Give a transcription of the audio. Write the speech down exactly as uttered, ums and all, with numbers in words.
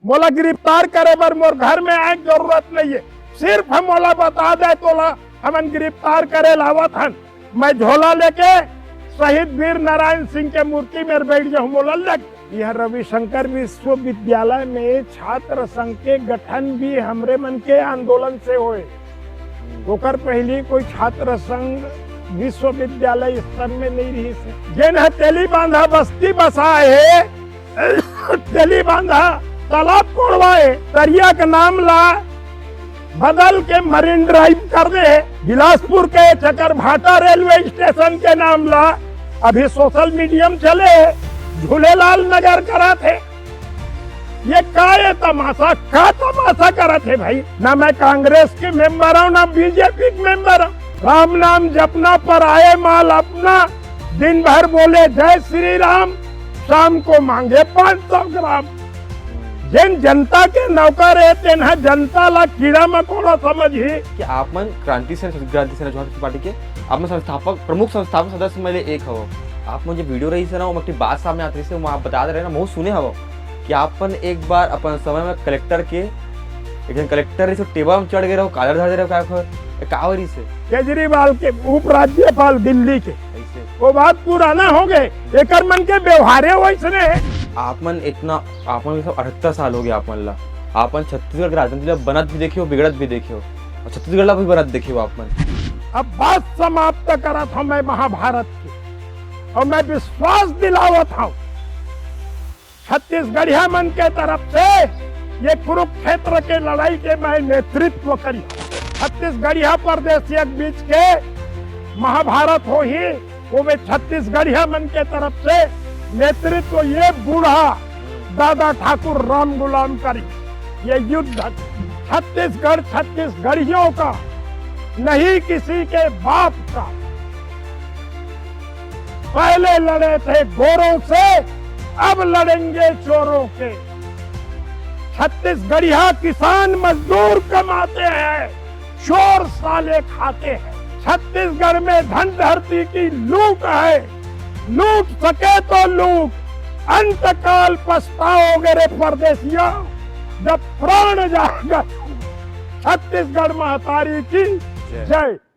मोला गिरफ्तार करे बर मोर घर में आए के जरूरत नहीं है। सिर्फ हम मोला बता दे, तोला हमन गिरफ्तार करे लावत हन। मैं झोला लेके शहीद वीर नारायण सिंह के मूर्ति में बैठ जाऊं, मोला लग। यह रविशंकर विश्वविद्यालय में छात्र संघ के गठन भी हमरे मन के आंदोलन से होए। ओकर पहली कोई छात्र संघ विश्वविद्यालय स्तर में नहीं रही से। जेन ह तेली बांधा बस्ती बसाए हे, तेली बांधा तालाब कोड़वाए, तरिया के नाम ला बदल के मरीन ड्राइव कर दे हे। बिलासपुर के चकरभाटा रेलवे स्टेशन के नाम ला अभी सोशल मीडिया में चले हे, झूलेलाल नगर करत हे। ये का ये तमाशा, का तमाशा करत हे भाई? ना मैं कांग्रेस के मेंबर हूँ, ना बीजेपी के मेंबर हूँ। राम नाम जपना पर आए माल अपना, दिन भर बोले जय श्री राम, शाम को मांगे पाँच सौ ग्राम। जेन जनता के नौकर हे, तेन ह जनता ला कीड़ा मकोड़ा समझही। कि आप मन क्रांति सेना, क्रांति सेना जोहार पार्टी के आप मन संस्थापक, प्रमुख संस्थापक सदस्य में ले एक हव। आप मन जो वीडियो रही से ना, वो एक बात सामने आती से, वो आप बता दे रहे ना, मैं सुने हव कि आप मन एक बार अपन समय में कलेक्टर के, एक जन कलेक्टर रही से, टेबल में चढ़ गए रहो, कालर धर दे रहो, का खो, ये का हो रही से? केजरीवाल के, उपराज्यपाल दिल्ली के, ऐसे वो बात पुराना हो गए। एकर मन के व्यवहारे वैसने हे। आप मन इतना, आप मन सब अठहत्तर साल हो गए आप मन ला, आप मन छत्तीसगढ़ के राजनीति ला बनत भी देखे हो, बिगड़त भी देखे हो, और छत्तीसगढ़ ला भी बनत देखे हो आप मन। अब बात समाप्त करत हूं मैं महाभारत की, और मैं विश्वास दिलावत हूं छत्तीसगढ़िया मन के तरफ से, ये कुरुक्षेत्र के लड़ाई के मैं नेतृत्व करी। छत्तीसगढ़िया परदेसिया के बीच के महाभारत होही, वो मैं छत्तीसगढ़िया मन के तरफ से नेतृत्व, ये बूढ़ा दादा ठाकुर राम गुलाम करी। ये युद्ध छत्तीसगढ़ छत्तीसगढ़ियों का, नहीं किसी के बाप का। पहले लड़े थे गोरों से, अब लड़ेंगे चोरों के। छत्तीसगढ़िया किसान मजदूर कमाते हैं, चोर साले खाते हैं। छत्तीसगढ़ में धन धरती की लूट है, लूट सके तो लूट, अंतकाल पछताओगे रे परदेसिया, जब प्राण जाएगा। छत्तीसगढ़ महतारी की जय।